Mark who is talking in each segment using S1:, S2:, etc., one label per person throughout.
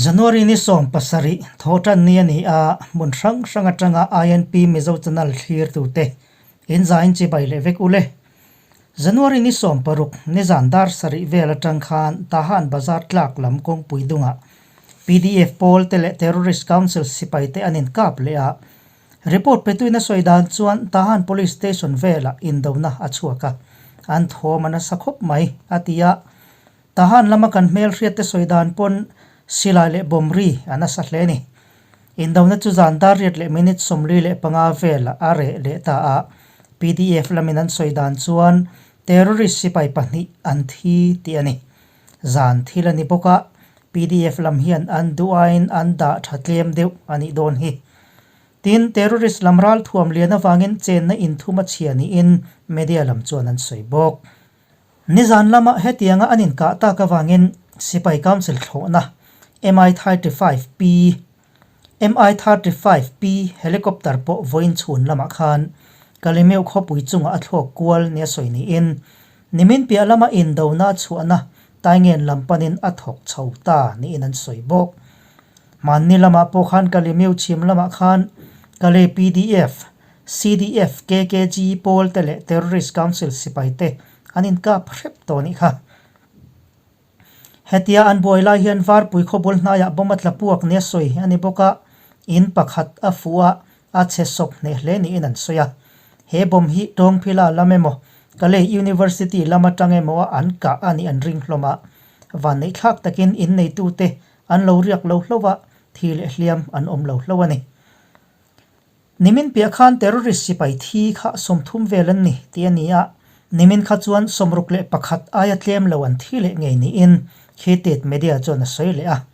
S1: January ni 17 thawhtan ni a ni a, hmun hrang hrang atanga INP Mizo Channel thlirtute inzain chibai leh vek ule. January ni 16 nizan dar sarih vel atang khan Tahan Bazar tlak lam kawngpui dungah pdf pawl te leh Terrorist Council sipai te an inkap leh a, Report petuin a sawi dan chuan Tahan Police Station velah indona a chhuak a, an thawm a nasa khawp mai, a ti a. Tahan lama kan hmelhriatte sawi dan pawn silai leh bomb ri a nasa hle a ni. Indona chu zan dar riat leh minute 45 velah a reh leh ta a, pdf lamin an sawi dan chuan terrorist sipai pahnih an thi tih a ni. Zan thil a ni bawk a, pdf lam hian an duhaiin an dah tha tlem deuh a nih dawn hi. Tin, terrorist lam ral thuam lian avangin chenna inthum a chhia niin media lam chuan an sawi bawk. Nizan lama hetianga an inkah tak avangin Sipai Council thlawhna Mi-35P Mi-35P helicopter pawh vawiin chhun lamah khan Kalemeu khawpui chungah a thlawk kual nia sawi niin nimin piah lama indona chhuahna Taingen lam panin a thawk chho ta niin an sawi bawk. Hmanni lamah pawh khan Kalemeu chhim lamah khan Kale pdf, CDF, KKG pawl te leh Terrorist Council sipai te an inkap hrep tawh a nih kha. Hetia an buai lai hian Varpui khawbul hnaiah bomb a tla puak nia sawi a ni bawk a, in pakhat a fuh a, a chhe sawp hneh hle niin an sawi a. He bomb hi Tawngphila lam emaw, Kalay University lam atang emaw a an kah a nih an ring hlawm a, vanneihthlak takin in neitute an lo riak lo hlo a, thi leh hliam an awm lo hlo a ni. Nimin piah khan terrorist sipai thi kha 30 vel an ni tih a ni a, nimin kha chuan 61 aia tlem lo an thi leh ngei niin Khitit Media chuan a sawi leh a.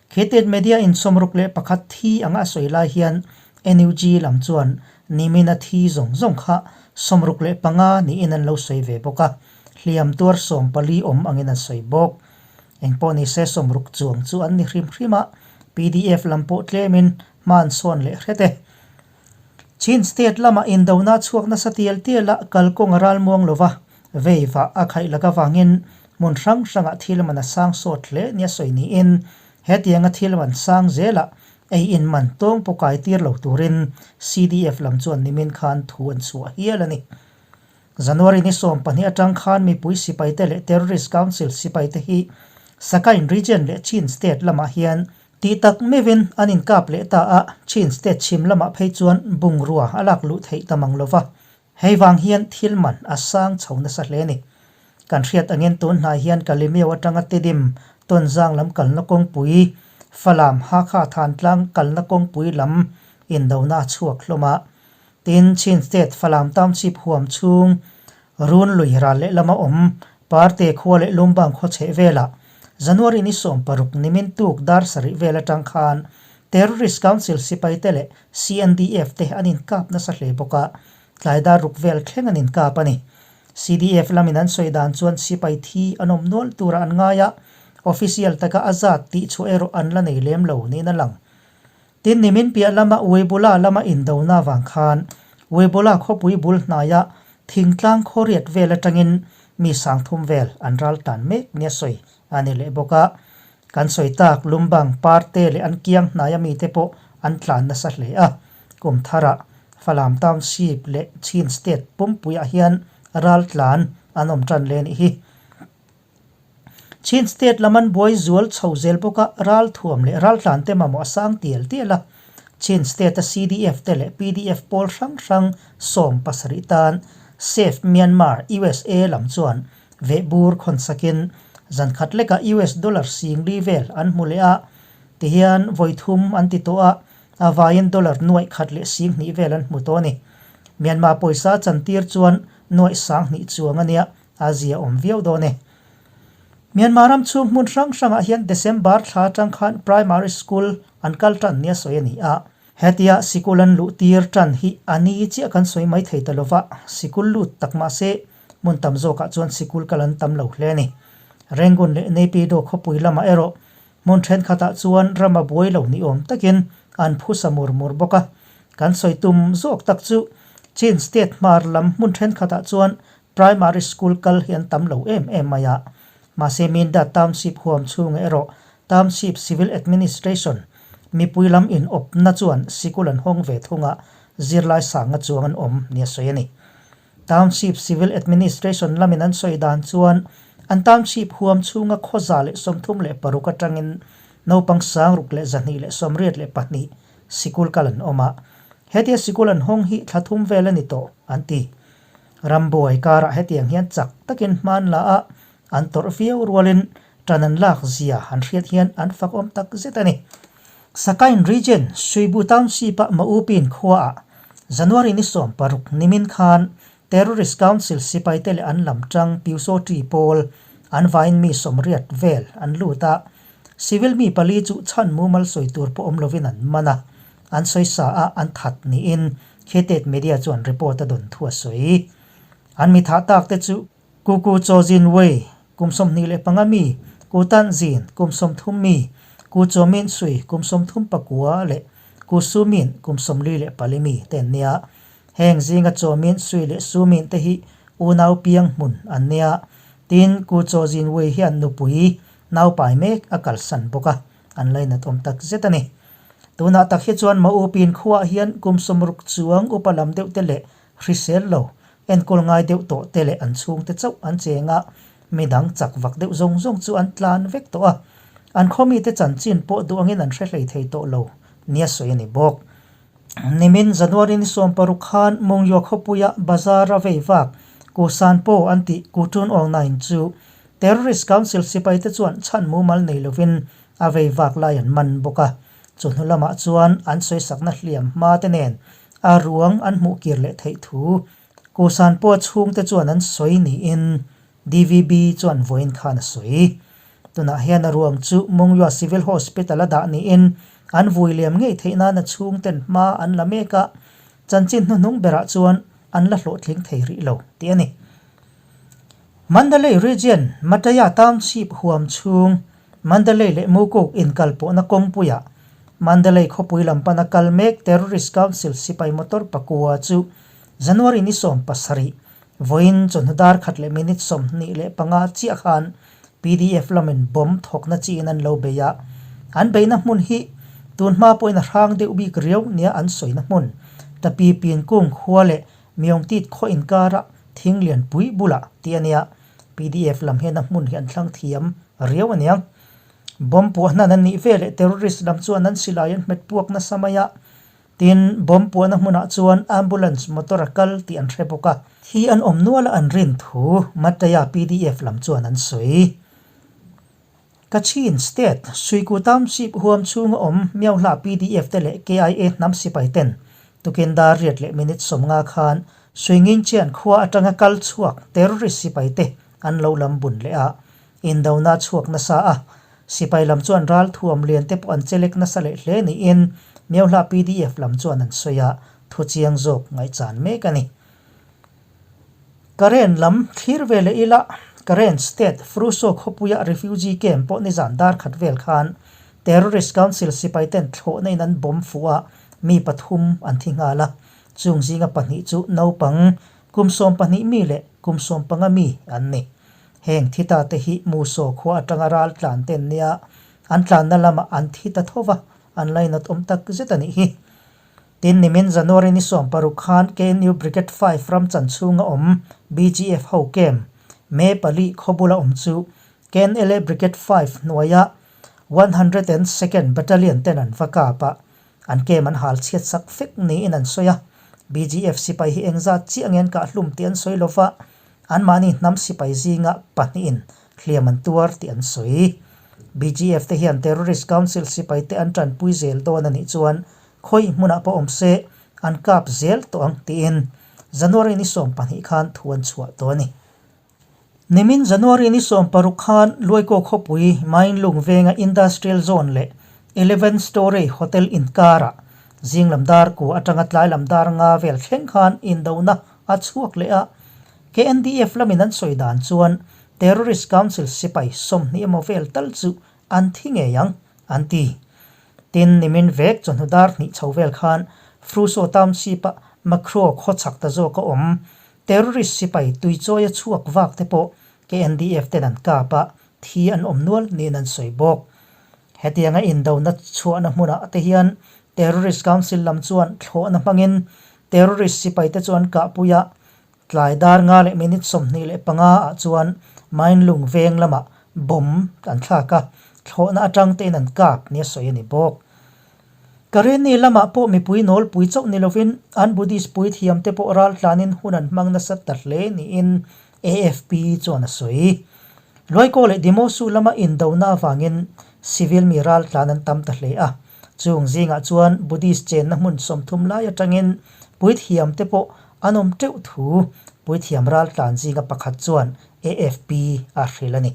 S1: Khitit Media in 61 thi anga a sawi lai hian NUG lam chuan nimina thi zawng zawng kha 65 niin an lo sawi ve bawk a, hliam tuar 14 awm angin an sawi bawk. Engpawh nise 60 chuang chu an ni hrim hrim a, pdf lam pawh tlemin Hman sawn leh hret e. Chin State lama indona chhuak nasa tial tial a kalkawng a ral muang lova, veiva a khaih lak avangin hmun hrang hrangah thil man a sang sawt hle nia sawi niin hetianga thil man sang zelah ei in man tawng pawh kai tir lo turin CDF lam chuan nimin khan thu an chhuah hial a ni. January ni 12 atang khan mipui sipaite leh Terrorist Council sipaite hi Sakain Region leh Chin State lamah hian Tih tak meuhin an inkap leh ta a, Chin State chhim lamah phei chuan bungrua a lak luh theih ta mang lova, hei vang hian thil man a sang chho nasa hle a ni. Kan hriat angin tun hnai hian Kalimeu atanga Tidim Tonzang lam kalna kawngpui, Falam Hakha Thantlang kalna kawngpui lam indona a chhuak hlawm a. Tin, Chin State Falam Township huam chhung Run lui ral lehlam a awm, Parte khua leh Lumbang khaw chheh velah January ni 16 nimin tuk dar sarih vel atang khan Terrorist Council sipai te leh CNDF te an inkap nasa hle bawk a, tlai dar ruk vel thleng an inkap a ni. CDF lamin an sawi dan chuan sipai thi an awm nual tura an ngai a, official taka a zat tih chhuah erawh an la nei lem lo niin a lang. Tin, nimin piah lama Weibola lama indona vang khan Weibola khawpui bul hnaia thingtlang khawriat vel atangin mi sangthum vel an ral tan mek nia sawi a ni leh bawk a. Kan sawi tak Lumbang Parte leh an kiang hnaia mite pawh an tlan nasa hle a. Kum tharah Falam Township leh Chin State pumpuiah hian ral tlan an awm tan leh a nih hi. Chin State lam an buai zual chho zel bawk a, ralthuam leh raltlan te mamawh a sang tial tial a. Chin State a CDF te leh pdf pawl hrang hrang 17 tan Save Myanmar usa lam chuan vehbur khawn sakin zan khat lekah US dollar 4000 vel an hmu leh a, tihian vawi thum an ti tawh a, a vaiin dollar nuaih khat leh 2000 vel an hmu tawh a ni. Myanmar pawisa chantir chuan nuaih 2000 chuang a nia. A zia awm viau dawn e. Myanmar ram chhung hmun hrang hrangah hian December thla atang khan primary school an kal tan nia sawi a ni a. Hetia sikul an luh tir tan hi a ni chiah kan sawi mai thei ta lova, sikul lut tak mah se hmun tam zawkah chuan sikul kal an tam lo hle a ni. Rangoon leh Naypyidaw khawpui lamah erawh hmun thenkhatah chuan ram a buai lo ni awm takin an phusa mur mur bawk a. Kan sawi tum zawk tak chu Chin state hmar lam hmun thenkhatah chuan Primary school kal hi an tam lo em em mai a, mahse Minda Township huam chhungah erawh Township Civil Administration mipui lam in awpna chuan sikul an hawng ve thung a, zirlai sanga chuang an awm nia sawi a ni. Township Civil Administration lamin an sawi dan chuan an township huam chhunga khaw 136 atangin naupang 6224 sikul kal an awm a, hetia sikul an hawng hi thla thum vel a ni tawh, an ti. Rambuai karah hetiang hian chak takin hman la a, an tawrh viau rualin tan an lak zia an hriat hian an fakawm tak zet a ni. Sakain Region, Suibu Township-a Maupin khuaah January ni 16 nimin khan Terrorist Council sipaite leh an lam tang Pyusawṭi pawl an vain mi 80 vel an lut a, civil mi pali chu chhan mumal sawi tur pawh awm lovin an man a, an sawi sa a an that niin Khetet Media chuan report a dawn thu a sawi. An mi thah tak te chu Kuku Chaw Zin Wei, kum 25 mi, Ku Tan Zin, kum 30 mi, Ku Chaw Min Sui, kum 39 leh Ku Su Min, kum 44 mi te an nia. Heng zinga Chaw Min Sui leh Su Min te hi unau piang hmun an nia. Tin, Ku Chaw Zin Wei hian nupui naupai mek a kalsan bawk a, an lainat awm tak zet a ni. Tunah tak hi chuan Maupin khuaah hian kum 60 chuang upa lam deuh te leh hrisel lo, enkawl ngai deuh tawh te leh an chhungte chauh an cheng a, midang chak vak deuh zawng zawng chu an tlan vek tawh a, an khawmite chanchin pawh duh angin an hre hlei thei tawh lo nia sawi a ni bawk. Nimin January ni 16 khan Mungyaw khawpuia bazar a vei vak Ku San Paw an tih Ku Tun Aung Naing chu Terrorist Council sipaite chuan chhan mumal nei lovin a vei vak lai an man bawk a, chu hnu lamah chuan an sawisakna hliam hma te nen a ruang an hmuh kir leh theih thu Kuhsan pawh chhungte chuan an sawi niin DVB chuan vawiin khan a sawi. Tunah hian a ruang chu Mungyua Civil Hospital a dah niin an vui liam ngei theih nan a chhungten hma an la mek a, chanchin hnuhnung berah chuan an la hlawhtling thei rih lo tih a ni. Mandalay Region, Mataya Township huam chhung, Mandalay leh Mukuk inkalpawhna kawngpuiah Mandalay khawpui lam pana kal mek Terrorist Council sipai motor pakua chu January ni 17, vawiin chawhnu dar khat leh minute 25 chiah khan PDF lamin bomb thawkna chiin an lo bei a. An beihna hmun hi tunhma pawhin a hrang deuh bik riau nia an sawina hmun, Tapi Pinkung khua leh Myongtit khaw inkara thing lian pui bulah tih a nia, PDF lam hian a hmun hi an thlang thiam riau a niang. Bomb puahna an nih ve leh terrorist lam chuan an silai an hmet puak nasa mai a, tin bomb puahna hmunah chuan ambulance motor a kal tih an hre bawk a. Thi an awm nual a an rin thu Mataya PDF lam chuan an sawi. Kachin State, Suiku Township huam chhunga awm Myohla PDF te leh KIA hnam sipai ten tukin dar riat leh minute 50 khan Suinginchian khua atanga kal chhuak terrorist sipai te an lo lam bun leh a, indona chhuak nasa a. Sipai lam chuan ral thuam lian te pawh an chelek nasa leh hle niin Myohla PDF lam chuan an sawi a, thu chiang zawk ngaihchan mek a ni. Karen lam thlir ve leh ila, Karen State, Fruso khawpuia refugee camp pawh nizan dar khat vel khan Terrorist Council sipai ten thlawhna in an bomb fuh a, mi pathum an thi nghal a, chung zinga pahnih chu naupang kum 12 mi leh kum 15 mi an ni. Heng thi ta te hi Muso khua atanga ral tlan ten nia an tlanna lamah an thi ta tho va, an lainat awm tak zet a nih hi. Tin, nimin January ni 16 khan KNU Brigade 5 ram chan chhunga awm BGF ho camp May pali khaw bula awm chu KNLA Brigade 5 hnuaia 102nd Battalion ten an va kap a, an camp an hal chhiat sak fek niin an sawi a. BGF sipai hi engzat chiah nge an kahhlum tih an sawi lova, anmahni hnam sipai zinga pahnihin hliam an tuar tih an sawi. BGF te hian Terrorist Council sipaite an tanpui zel dawn a nih chuan Khawi hmunah pawh awm se, an kap zel tawh ang tiin January ni 12 khan thu an chhuah tawh a ni. Nimin January ni 16 khan Luaikaw khawpui Mainlung venga Industrial Zone leh Eleven Storey Hotel inkarah zing lam dar kua atanga tlai lam dar nga vel thleng khan indona a chhuak leh a. KNDF lamin an sawi dan chuan Terrorist Council sipai 20 emaw vel tal chu an thi ngei ang, an ti. Tin, nimin vek chawhnu dar hnih chho vel khan Fruso Township-a Makhro khaw chhak ta zawk a awm. Terrorist sipai tuichawia chhuak vak te pawh KNDF ten an kap a, thi an awm nual niin an sawi bawk. Hetianga indona chhuahna hmunah te hian Terrorist Council lam chuan thlawhna hmangin terrorist sipaite chu an kahpui a, tlai dar nga leh minute 25 ah chuan Mainlung veng lamah bomb an thlak a, thlawhna atang tein an kap nia sawi a ni bawk. Karenni lamah pawh mipui nawlpui chauh ni lovin an Buddhist puithiamte pawh raltlanin hun an hmang nasa ta hle niin AFP chuan a sawi. Luaikaw leh Dimosu lama indona avangin civil mi raltlan an tam ta hle a, chung zingah chuan Buddhist chenna hmun 30 lai atangin puithiamte pawh an awm teuh thu puithiam raltlan zinga pakhat chuan AFP a hrilh a ni.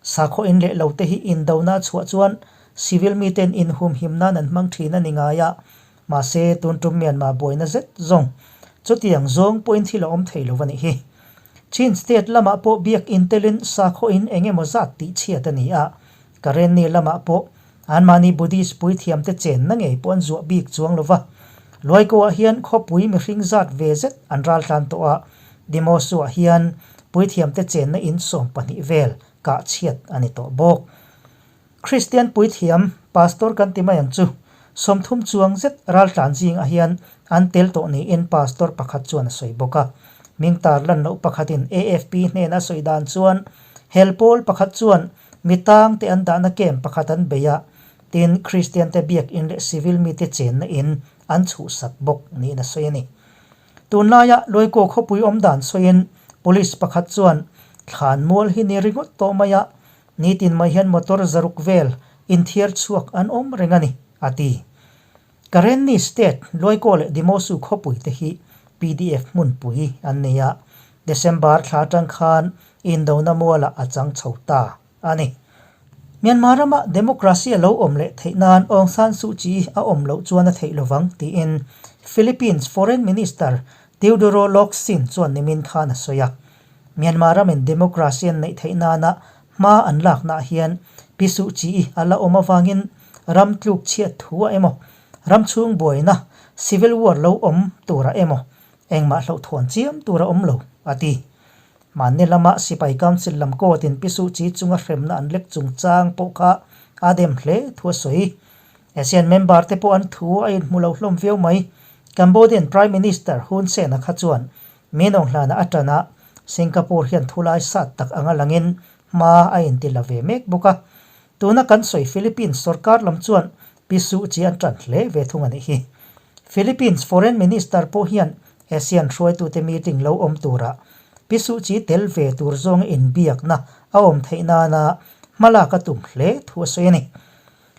S1: Sakhaw in leh lote hi indona a chhuah chuan civil miten inhumhim nan an hmang thin a ni ngai a, mahse tun tum Myanmar buaina zet zawng chutiang zawng pawhin thil a awm thei lo a nih hi. Chin state lamah pawh biak in telin sakhaw in eng emaw zat tih chhiat a ni a, Karenni lamah pawh anmahni Buddhist puithiamte chenna ngei pawh an zuah bik chuang lo va. Luaikaw-ah hian khawpui mihring zat ve zet an raltlan tawh a, Dimosu-ah hian puithiamte chenna in 12 vel kah chhiat a ni tawh bawk. Kristian puithiam, Pastor kan ti mai ang chu, 30 chuang zet raltlan zingah hian an tel tawh niin Pastor pakhat chuan a sawi bawk a. Ming tar lan loh pakhatin AFP hnena a sawi dan chuan hel pawl pakhat chuan mi tangte an dahna camp pakhat an bei a, tin Kristiante biakin leh civil mite chenna in an chhuhsak bawk niin a sawi a ni. Tunlaia Luaikaw khawpui awm dan sawiin Police pakhat chuan thlan mual hi ni ringawt tawh mai a, Nitin mai hian motor zaruk vel inthiar chhuak an awm reng a ni, a ti. Karenni State, Luaikaw leh Dimosu khawpui te hi pdf hmunpui an nei a, December thla atang khan indona mualah a chang chho ta a ni. Myanmar rama democracy a lo awm leh theih nan Aung San Suu Kyi a awm loh chuan a theih lovang tiin Philippines Foreign Minister Teodoro Locsin chuan nimin khan a sawi a. Myanmar ramin democracy an neih theih nana hma an laknaah hian Pi Suu Kyi a la awm avangin ram tluk chhiat thu a emaw, ram chhung buaina, civil war lo awm turah emaw engmah hlauhthawn chiam tur a awm lo, a ti. Mahni lama Sipai Council lam court-in Pi Suu Kyi chunga hremna an lek chungchang pawh kha a dem hle thu a sawi. ASEAN member te pawh an thu a inhmu lo hlawm viau mai. Cambodian Prime Minister Hun Sen-a kha chuan Minawng hlana a tan a, Singapore hian thulai sat tak anga langin hma a inti la ve mek bawk a. Tuna kan sawi Philippines sorkar lam chuan Pi Suu Kyi an tan hle ve thung a nih hi. Philippines Foreign Minister pawh hian ASEAN hruaitute meeting lo awm turah Pi Suu Kyi tel ve tur zawnga inbiakna a awm theih nana hmalak a tum hle thu a sawi a ni.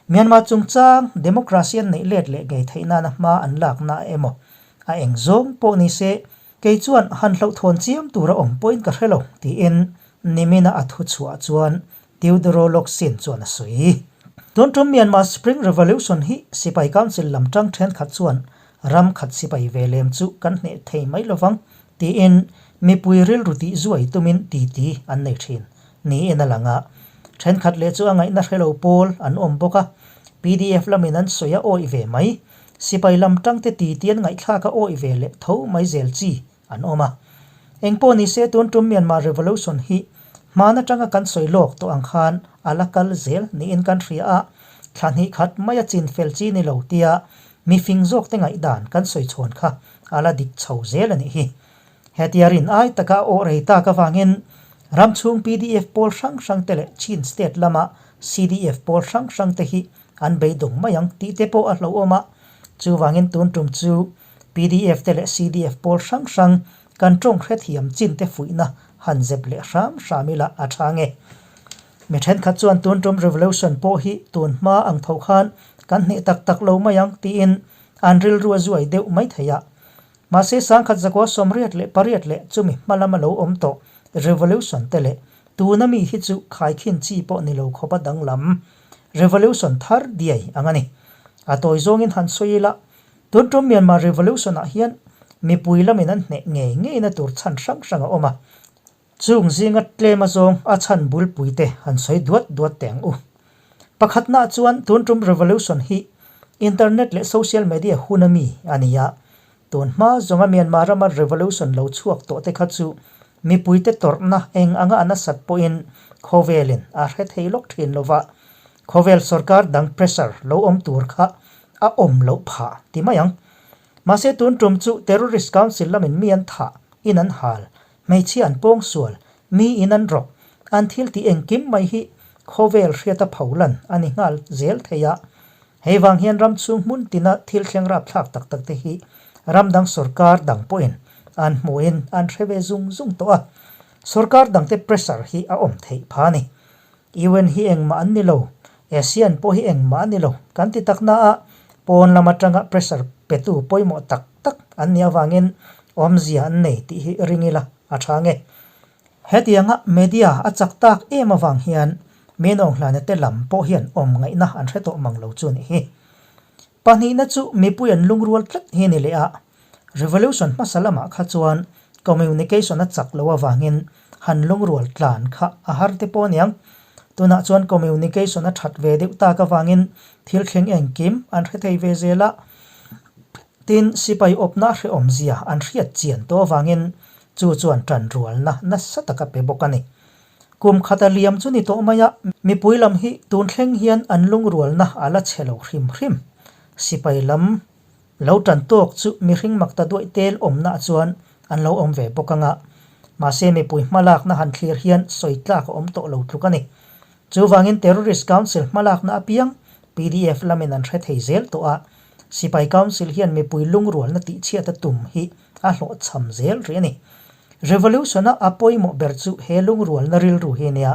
S1: Myanmar chungchang democracy an neih let leh ngei theih nana hma an lakna emaw A eng zawng pawh ni se, kei chuan han hlauhthawn chiam tur a awm pawhin ka hre lo, tiin nimina a thu chhuah chuan Teodoro Locsin chuan a sawi. Tun tum Myanmar Spring Revolution hi Sipai Council lam tang thenkhat chuan ram khat sipai ve lem chu kan hneh thei mai lovang, tiin mipui rilru tih zuai tumin titi an nei thin niin a lang a. Thenkhat leh chu a ngaihna hre lo pawl an awm bawk a, pdf lamin an sawi a awih ve mai. Sipai lam tangte titi an ngaihthlak a awih ve leh tho mai zel chi an awm a. Engpawh ni se tun tum Myanmar Revolution hi hman atanga kan sawi lawk tawh ang khan a la kal zel niin kan hria a, thla hnih khat mai a chin fel chi ni lo tia mi fing zawk te ngaihdan kan sawi chhawn kha a la dik chho zel a nih hi. Hetia rin ai taka a awh rei tak avangin ram chhung pdf pawl hrang hrang te leh Chin state lama CDF pawl hrang hrang te hi An beidawng mai ang tih te pawh a hlauhawm a, chuvangin tun tum chu pdf te leh CDF pawl hrang hrang kan tawng hrethiam chin te fuihna han zep leh hram hram ila a tha nge. Mi thenkhat chuan tun tum revolution pawh hi tun hma ang tho khan kan hneh tak tak lo mai ang tiin an rilru a zuai deuh mai thei a. Mahse 1988 leh chumi hma lama lo awm tawh revolution te leh tuna mi hi chu khaikhin chi pawh ni lo khawpa danglam Revolution thar diai ang a ni. A tawi zawngin han sawi ila, tun tum Myanmar Revolution-ah hian mipui lamin an hneh ngei ngeina tur chhan hrang hrang a awm a. Chung zinga tlem azawng a chhan bulpui te han sawi duat duat teh ang u. Pakhatnaah chuan tun tum Revolution hi Internet leh Social Media hun a mi a ni a. Tun hma zawnga Myanmar rama Revolution lo chhuak tawh te kha chu mipuite tawrhna eng anga a nasat pawhin khawvelin a hre thei lawk thin lo va. Khawvel sorkar dang pressure lo awm tur kha a awm loh phah ti mai ang. Mahse tun tum chu Terrorist Council lamin mi an thah, in an hal, hmeichhia an pawng sual, mi in an rawk, an thil tih engkim mai hi khawvel hriata pholan a ni nghal zel thei a. Hei vang hian ram chhung hmun tina thil thleng rapthlak tak tak te hi ram dang sorkar dang pawhin an hmuhin an hre ve zung zung tawh a. Sorkar dangte pressure hi a awm theih pha a ni. UN hi engmah an ni lo, ASEAN pawh hi engmah an ni lo kan ti tak na a, pawn lam atanga pressure petu pawimawh tak tak an nih avangin awmzia an nei tih hi ring ila a tha nge. Hetianga media a chak tak em avang hian Minawnghlana te lam pawh hian awm ngaihna an hre tawh mang lo chu ni hi. Pahnihna chu mipui an lungrual tlat hi ni leh a, Revolution hmasa lamah kha chuan communication a chak lo avangin han lungrual tlan kha a har te pawh aniang. Tunah chuan communication a that ve deuh tak avangin thil thleng engkim an hre thei ve zel a, tin sipai awpna hrehawmzia an hriat chian tawh avangin chu chuan tanrualna nasa taka pe bawk a ni. Kum khata liam chu ni tawh mai a, mipui lam hi tun thleng hian an lungrualna a la chhe lo hrim hrim. Sipai lam Lo tan tawk chu mihring makta duaih tel awmna chuan an lo awm ve bawk anga, mahse mipui hmalakna han thlir hian sawi tlak a awm tawh lo tluk a ni. Chuvangin Terrorist Council hmalakna apiang pdf lamin an hre thei zel tawh a, Sipai Council hian mipui lungrualna tihchhiat a tum hi a hlawhchham zel rih a ni. Revolution-a a pawimawh ber chu he lungrualna rilru hi nia,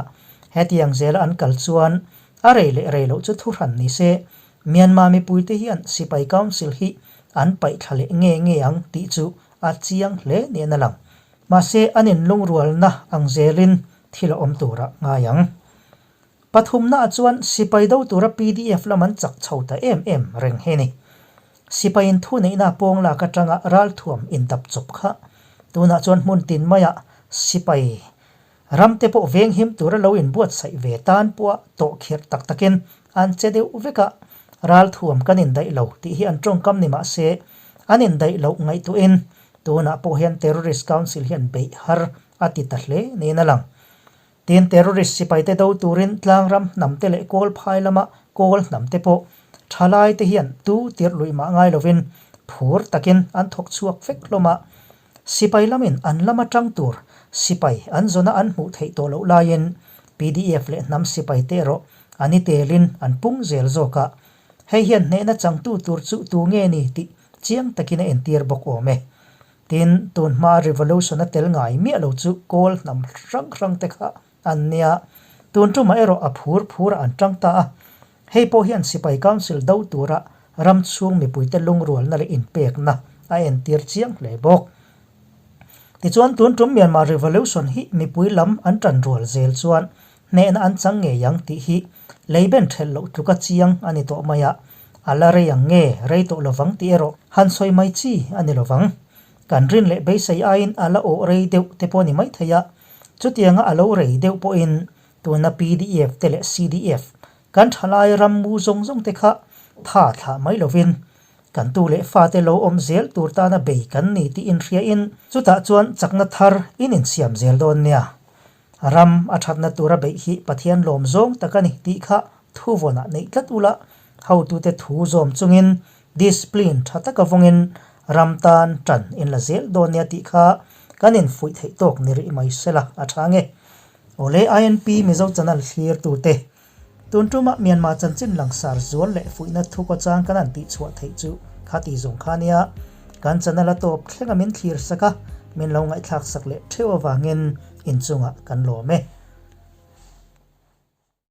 S1: hetiang zela an kal chuan a rei leh rei loh chu thuhran ni se Myanmar mipuite hian Sipai Council hi an paih thla leh nge nge ang tih chu a chiang hle niin a lang. Mahse, an inlungrualna ang zelin thil a awm turah ngai ang. Pathumnaah chuan Sipai do tura pdf lam an chak chho ta em em reng hi a ni. Sipaiin thuneihna pawng lak atanga ralthuam indap chawp kha tunah chuan hmun tin maiah Sipai Ramte pawh venghim tura lo inbuatsaih ve tan pawha tawh khirh tak takin an che deuh vek a, ralthuam kan indaih lo tih hi an tawngkam ni mah se, an indaih loh ngaihtuahin tunah pawh hian Terrorist Council hian beih har a ti ta hle niin a lang. Tin, Terrorist sipaite do turin tlangram hnamte leh kawl phai lama kawl hnamte pawh thalaite hian tu tirh luih mah ngai lovin phur takin an thawk chhuak vek hlawm a, Sipai lamin an lam atang tur sipai an zawna an hmuh theih tawh loh laiin pdf leh hnam sipai te erawh an i telin an pung zel zawk a, hei hian hnehna changtu tur chu tu nge ni tih chiang takin a entir bawk awm e. Tin, tun hmaa revolution a tel ngai miah lo chu kawl hnam hrang hrang te kha an nia, tun tumah erawh a phur phurah an tang ta a, hei pawh hian Sipai Council do tura ram chhung mipuite lungrualna leh inpekna a entir chiang hle bawk. Tichuan tun tum Myanmar Revolution hi mipui lam an tan rual zel chuan hnehna an chang ngei ang tih hi leiben thelh loh tluka chiang a ni tawh mai a, a la rei ang nge rei tawh lovang tih erawh han sawi mai chi a ni lovang. Kan rin leh beisei aiin a la awh rei deuh te pawh a ni maithei a, Chutianga a lo rei deuh pawhin tuna pdf te leh CDF kan thalai ram mu zawng zawng te kha tha thlah mai lovin kan tu leh fate lo awm zel tur tana bei kan ni tih inhriain chutah chuan chakna thar in insiam zel dawn nia. Ram a thatna tura beih hi Pathian lawm zawng tak a ni tih kha thuvawnah neih tlat ula, hotute thu zawm chungin Discipline tha taka vawngin ram tan tan in la zel dawn nia tih kha kan infuih theih tawk ni rih mai sela a tha nge. Awle INP Mizo channel thlir tute tun tuma Myanmar chanchin langsar zual leh fuihna thu kaw chang kan han tih chhuah theih chu kha ti zawng kha nia kan channel a tawp thlenga min thlir sak a min lo ngaihthlak sak leh theuh avangin inchungah kan lawm e.